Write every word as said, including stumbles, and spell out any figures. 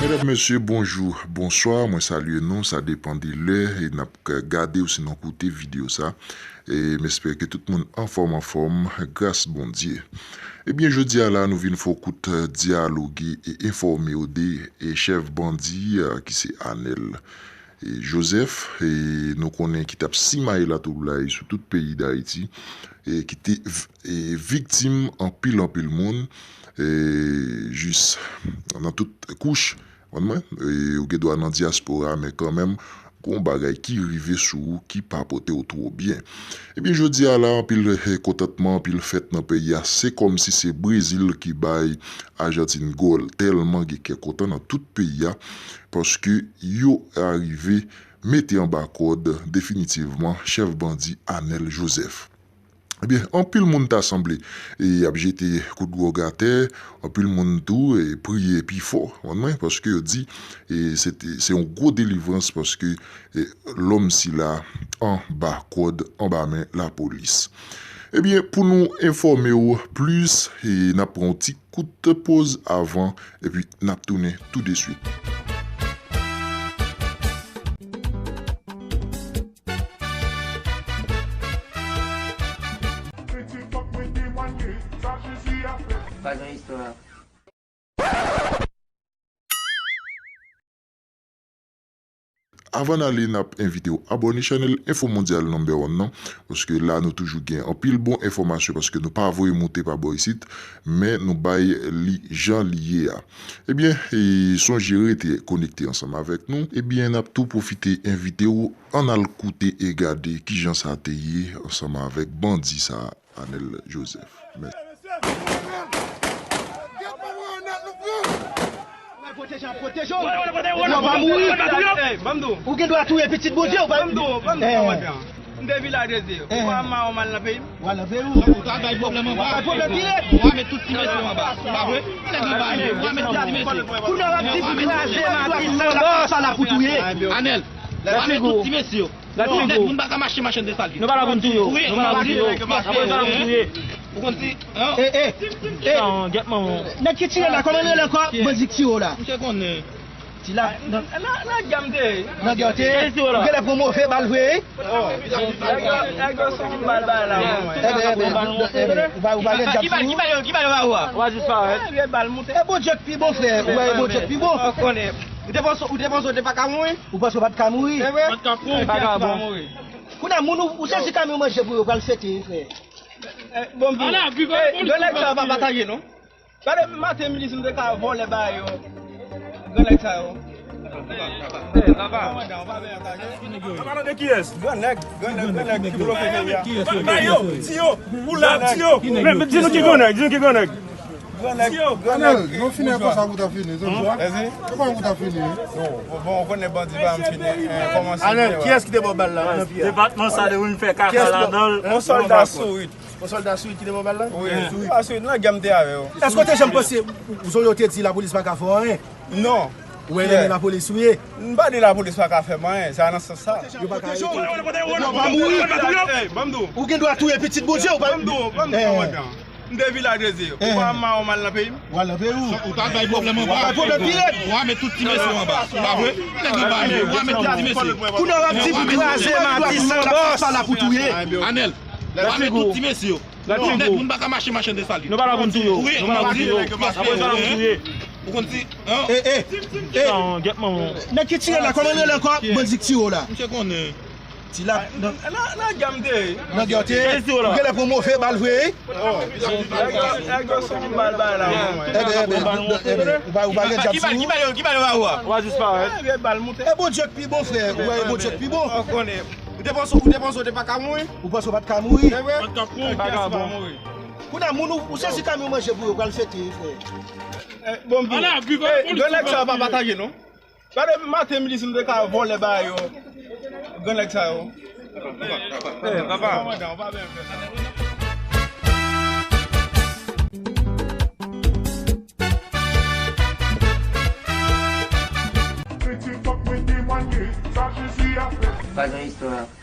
Medam, mesye, bonjou, bonswa, mwen salye nou, sa depann de lè e n ap k-, gade w si n ap koute videyo sa. E m espere ke tout moun anfòm, anfòm, gras Bondye. Ebyen, jodi a la, nou vin fè w kout, eh, dyaloge e enfòme w de, eh, chèf bandi, eh, ki se Anèl, eh, Joseph, e nou konnen ki t ap simaye latwoublay sou tout peyi Dayiti, e ki te v-, e viktim anpil, anpil moun, e jis nan tout kouch, konprann mwen, e ou gen dwa nan dyaspora, men kanmenm, gon bagay ki rive sou ou ki pa pote w twò byen. Ebyen, jodi a la, anpil, eh, kontantman, anpil fèt nan peyi a. Se kòmsi se Brezil ki bay Ajantin gòl. Tèlman gen kè kontan nan tout peyi a, paske yo arive mete anba kòd definitivman chèf bandi Anèl Joseph. Ebyen, anpil moun ta sanble, e, ap jete kout gwòg atè, anpil moun tou, e, priye pi fò, konprann mwen, paske yo di, e, se te, se yon gwo delivrans, paske, e, lòm sila anba kòd, anba men lapolis. Ebyen, pou nou enfòme w plis, e, n ap pran yon ti kout poz avan, epi n ap tounen tou de swit. Pa gen istwa. Avan n ale, n ap envite w abòne chanèl Info Mondial Number One nan, paske la nou toujou gen anpil bon enfòmasyon, paske nou pa voye moute pa bò isit, men nou bay li jan li ye a. Ebyen, e, sonje rete konekte ansanm avèk nou. Ebyen, n ap tou pwofite envite w ann al koute e gade kijan sa te ye ansanm avèk bandi sa, Anèl Joseph. Mèsi. Pwoteje w, pwoteje w. Ou pa mouri. Ou gen dwa touye pitit Bondye, ou pa. M te vilaj de Dye. Ou pa mal nan peyi m. Ou al nan peyi ou. Ou ta bay pwoblèm anba. Bay pwoblèm pi rèd. Ou a met tout ti mesye anba. Pa vre? Nèg anba yo. Ou a met tout ti mesye. Kounye a w ap di pou kraze Matis Sanbòs. Sa la pou touye. Anèl. Ou a met tout ti mesye yo. Non, nèg moun pa ka mache machann de sal. Nou pa la pou n touye w. Nou pa la pou n touye w. Apre sa la pou n touye. Ou konn si, hein? Eh, eh, eh. Nèg ki tire la, kòman l rele ankò? Bandi k tire w la. Misye konnen. Ti la, nan, nan, nan gè m te ye. Nan gè w te ye? Ou genlè pran move bal vre, wi. Oh. Nèg yo, nèg yo son bal bay la, mwen. Eben, eben, eben, ou pa, ou pa gen djab sou ou? Ki bal, ki bal yo ba ou a? Ou a disparèt. Vye bal moute. E Bondye k pi bon, frè. Ou wè, e Bondye k pi bon. Ou konnen. Ou te panse, ou te panse ou te pa ka mouri? Ou panse w pa t ka mouri? Se vre? Pa ka bon. Pa ka bon. Kounye a, moun ou, ou sezi kamyon manje pou yo pral fete, frè. Eh, bon, bon. Eh, gran nèg sa yo pa pataje, non. Gade maten midi si m te ka vòlè ba yo. Gran nèg sa yo. Eh, papa. An palan de kiyès? Gran nèg, gran nèg, gran nèg ki bloke peyi a. Ba yo, di yo, pou la, di yo. Men, men di nou ki gran nèg, di nou ki gran nèg. Anèl, nou fini konsa pou ta fini, se vre? Se konsa pou ta fini, wi. Bon, bon, ou konnen bandi pa m fini, eh, kòmanse. Anèl, kiyès ki te ba w bal la? Depatman sa de moun fè kaka ladan l. Yon sòlda sourit. Yon sòlda sourit ki te ba w bal la? Wi. Sourit. Ah, sourit, nan gè m te avè yo. Èske w te janm panse, zon yo te di lapolis pa ka fè w anyen? Non. Ou wè renmen lapolis ou ye? M pa di lapolis pa ka fè m anyen, se pa nan sans sa. Yo pa ka arete w. Ou pa mouri. Ou gen dwa touye pitit Bondye, ou pa. M te vilaj de Dye. Ou pa mal nan peyi m. Ou al nan peyi ou. Ou ta bay pwoblèm anba. Ou al bay pwoblèm pi rèd. Ou a met tout ti mesye anba. Pa vre? Nèg anba yo. Ou a met tout ti mesye. Kounye a w ap di pou kraze Matis Sanbòs. Anèl. Ou a met tout ti mesye yo. Non, nèg moun pa ka mache machann de sali. Nou pa la pou n touye w. Nou pa la pou n touye w. Apre sa la pou n touye. Ou konn si, hein? Eh, eh, eh. Nèg ki tire la, kòman l rele ankò? Bandi k tire w la. Misye konnen. Ti la, nan, nan gè m te ye. Nan gè w te ye? Ou genlè pran move bal vre, wi. Oh. Nèg yo, nèg yo son bal bay la, mwen. Eben, eben, eben, ou pa, ou pa gen djab sou ou? Ki bal, ki bal yo ba ou a? Ou a disparèt. Eh, vye bal moute. E Bondye k pi bon, frè. Ou wè, e Bondye k pi bon. Ou konnen. Ou te panse, ou te panse ou te pa ka mouri? Ou panse w pa t ka mouri? Se vre? Pa ka bon. Kounye a, moun ou, ou sezi kamyon manje pou yo pral fete, frè. Eh, bon, bon. Eh, gran nèg sa yo pa pataje, non. Gade maten midi si m te ka vòlè ba yo. Gran nèg sa yo. Eh, papa. Pa gen istwa.